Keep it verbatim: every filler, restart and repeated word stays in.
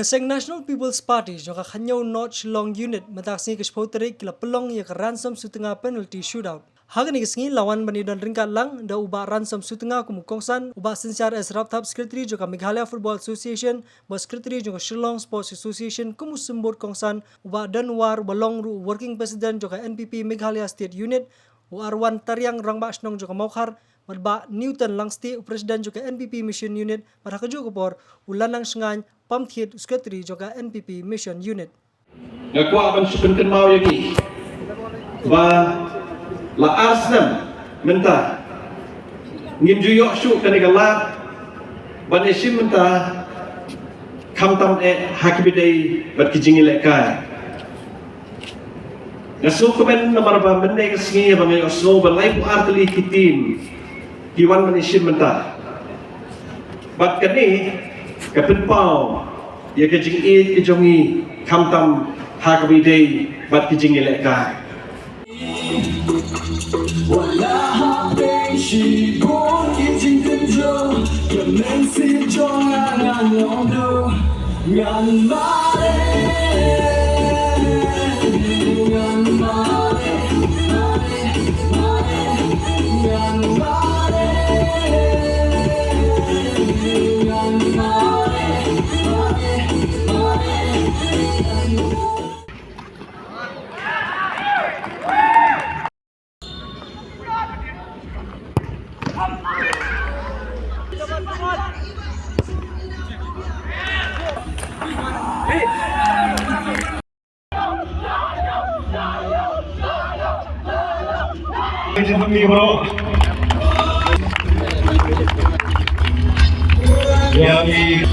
Ka seng National People's Party jong ka khathynñiew North Shillong Unit mynta ka sngi ka shiphew tarik ki la pynlong ïa ka Ransom Sutnga Penalty Shootout. Ha kane ka sngi la wan ban ïadon ryngkat lang da u Bah Ransom Sutnga kum u kongsan, u Bah Synshar S Rapthap, Secretary jong ka Meghalaya Football Association, Bah Secretary jong ka Shillong Sports Association kum u symbud kongsan, u Bah Don War uba long ruh u Working President jong ka N P P Meghalaya State Unit, u Arwan Tariang, Rangbah Shnong jong ka Mawkhar, bad Bah Newton Langstieh, u President jong ka N P P Mission Unit, bad ha kajuh ka por u Lanang Shngain Pamthied, u Secretary jong ka N P P Mission Unit. Nga kwah ban shu pynkynmaw ïa ngi ba la ar snem mynta ngim ju ïoh shuh kane ka lad ban ïashim bynta khamtam eh ha kiba ïadei bad ki jingïalehkai. Nga sngewkmen namar ba mynne ka sngi ba nga ïohsngew ba laiphew ar tylli ki team ki wan ban ïashim bynta. Bad kane ka pynpaw ïa ka jingïeit ka jong ngi khamtam ha kaba ïadei bad ki jingïalehkai. Wat la hapdeng shibun ki jingkynjoh, ka mynsiem jong nga ngan ong dei ngan mane, ngan mane, mane, mane, ngan mane, ngan mane, mane, mane, ngan mane. Yang di